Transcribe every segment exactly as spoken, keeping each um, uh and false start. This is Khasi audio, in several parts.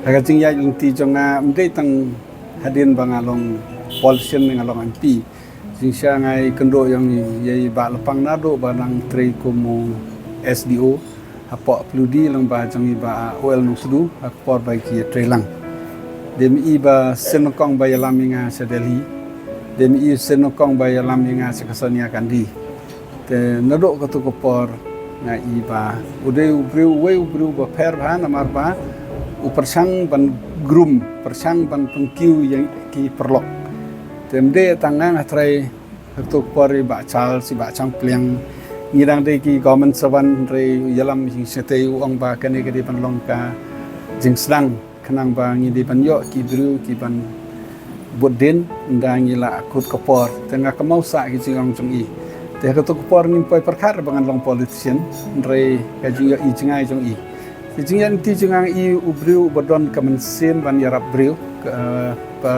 Ha ka jingïaid lynti jong nga, ym dei tang hadien ba nga long politician ne nga long M P. Jingshisha nga ïakynduh ïa i Bah Lapang naduh ba dang trei kum u S D O hapoh Ploudie lyngba jong i Bah O L Nongtdu ha ka por ba ki ïatrei lang. Dei ma i ba sien nyngkong ba ïalam ïa nga sha Delhi. Dei ma i sien nyngkong ba ïalam ïa nga sha ka Sonia Gandhi. Te naduh kato ka por nga i ba u dei u briew, uwei u briew ba pher bha namar ba u pyrshang ban groom, pyrshang ban pynkiew ïa ki paralok. Te ym dei tang nga, nga trai kato ka por i Bah Charles, i Bah Changpliang, ngi dang dei ki government servant, hynrei u ïalam jingshisha te u ong ba kane ka dei ban long ka jingsdang khnang ba ngi dei ban ïoh ki briew ki ban bud dien, ynda ngi la kut ka por. Te nga kynmaw sah ki jingong jong i. Te ha kato ka por ngim poi pyrkhat ba ngan long politician, hynrei ka jingïohi jngai jong i. Te jingïaid lynti jong nga, i u briew uba don ka mynsiem ban ïarap briew, ka, ba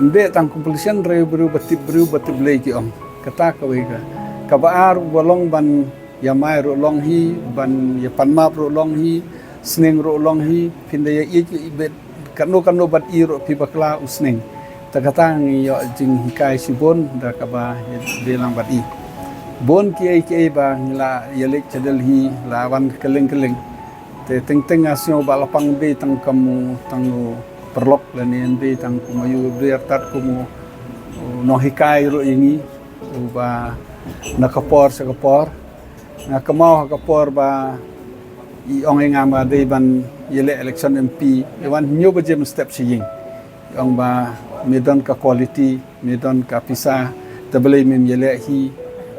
ym dei tang kum politician, hynrei u briew ba tip briew, ba tip Blei, ki ong. Kata kawei ka. Kaba ar uba long ban ïamai ruh long hi, ban ïapan map ruh long hi, sneng ruh long hi, phin da ïa ïeit ïa i bad katno katno bad i ruh phi bakla u sneng. Te kata ngi ïoh jinghikai shibun da kaba ïadei lang bad i. Bun kiei kiei ba ngi la ïaleit sha Delhi, la wan kylleng kylleng. Te teng teng nga sngew Bah Lapang dei tang kum u, tang u paralok lane dei tang kum u, dei artat kum u, u nonghikai ruh ïa ngi, uba na ka por sha ka por. Nga kynmaw ha ka por ba i ong ïa nga ba dei ban ïaleh election M P, i wan hynñiew baje mynstep sha ïing. I ong ba me don ka quality, me don ka pisa, te balei mem ïaleh hi?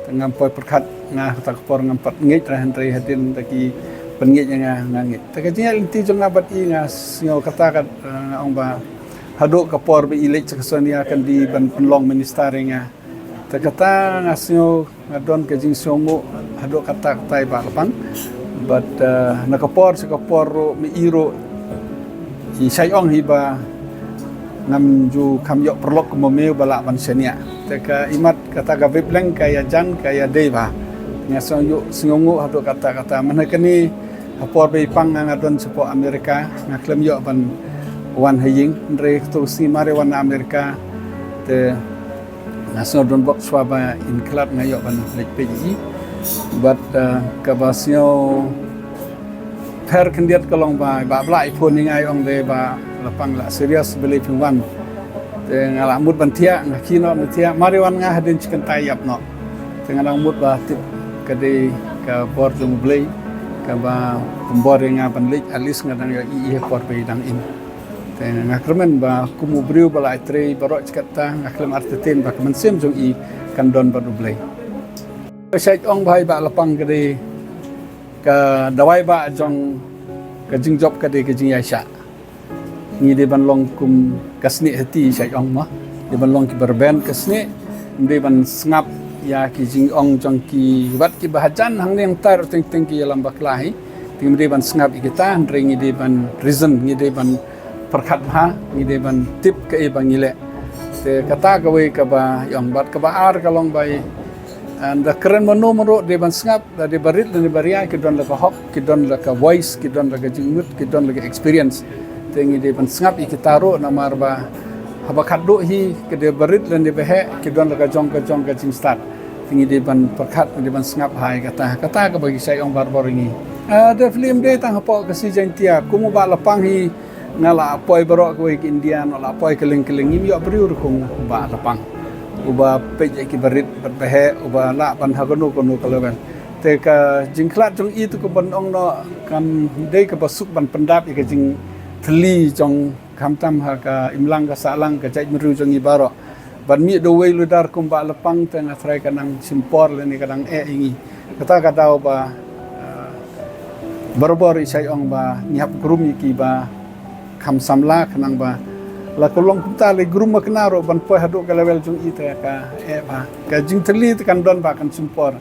Te ngam poi pyrkhat, nga ha kata ka por ngam pat ngeit re, hynrei hadien da ki pynngeit ïa nga, nga ngeit. Te ka jingïaid lynti jong nga bad i, nga sngew kata ka, eh, nga ong ba haduh ka por ba i leit sha ka Sonia Gandhi ban pynlong minister ïa nga. Te kata nga sngew nga don ka jingsngewnguh haduh katta katta ïa i Bah Lapang. Bad, eh, na ka por sha ka por ruh, ma i ruh i shait ong hi ba ngam ju kham ïoh paralok kum ma me uba lah ban shaniah. Te ka imat kata ka wavelength ka ïajan ka ïadei bha. Nga sngew ïoh sngewnguh haduh katta katta. Mynta kane ha por ba i pang nga, nga don shapoh America, nga khlem ïoh ban wan ha ïing, hynrei kato ka sngi mar i wan na America, te nga sngew don bok shuwa ba in khlad nga ïoh ban leit peit ïa i. Bad, eh, kaba sngew pher khyndiat ka long ba i Bah Blah i phone ïa nga, i ong de Bah Lapang, lah serious balei phim wan? Te nga lah mut ban thiah, nga kynnoh ban thiah, mar i wan nga hadien shi kynta i ap noh. Te nga dang mut ba tip ka dei ka bor jong U Blei kaba pynbor ïa nga ban leit, at least nga dang ïohi ïa ka por ba i dang im. Te nga kyrmen ba kum u briew ba la ïatrei baroh shi katta, nga khlem artatien ba ka mynsiem jong i kan don bad U Blei. Ka shait ong ba i Bah Lapang ka dei ka dawai ba jong ka jingjop ka dei ka jingïaishah. Ngi dei ban long kum ka snieh hati, shait ong mo. Dei ban long kiba rben ka snieh. Dei ban sngap ïa ki jingong jong ki wat kiba hajan hangne hangtai ruh teng teng ki ïalam bakla hi. Te ngi dei ban sngap ïa kita, hynrei ngi dei ban reason, ngi dei ban pyrkhat bha, ngi dei ban tip kaei ba ngi leh. Te kata kawei kaba ïong, bad kaba ar ka long ba i, ah, da kren mano mano dei ban sngap, da dei ba rit lane ba ria, ki don la ka hok, ki don la ka voice, ki don la ka jingmut, ki don la ka experience. Te ngi dei ban sngap ïa kita ruh namar ba haba khatduh hi, ka dei ba rit lane ba heh, ki don la ka jong ka jong ka jingstad. Te ngi dei ban pyrkhat, ngi dei ban sngap ha ïa kata, kata kaba ki shait ong barabor ïa ngi. Ah, definitely ym dei tang hapoh ka Khasi Jaiñtia, kum u Bah Lapang hi, nga la poi baroh kawei ka India, nga la poi kylleng kylleng, ngim ïoh briew ruh kum u Bah Lapang. Uba peit ïa kiba rit bad ba heh, uba lah ban ha kano kano ka level. Te ka jingkhlad jong i te kumban ong noh, kam dei kaba suk ban pyndap ïa ka jingthylli jong, khamtam ha ka imlang ka sahlang, ka jaitbynriew jong ngi baroh. Ban mih da uwei u leader kum Bah Lapang te nga tharai ka nang shim por lane ka nang eh ïa ngi. Kata ka daw ba, ah, barabor i shait ong ba ngi hap groom ïa kiba kham samla, khnang ba la ka long kumta, la groom ma kane ruh ban poi haduh ka level jong i te ka eh bha. Ka jingthylli te kan don bha, kan shim por.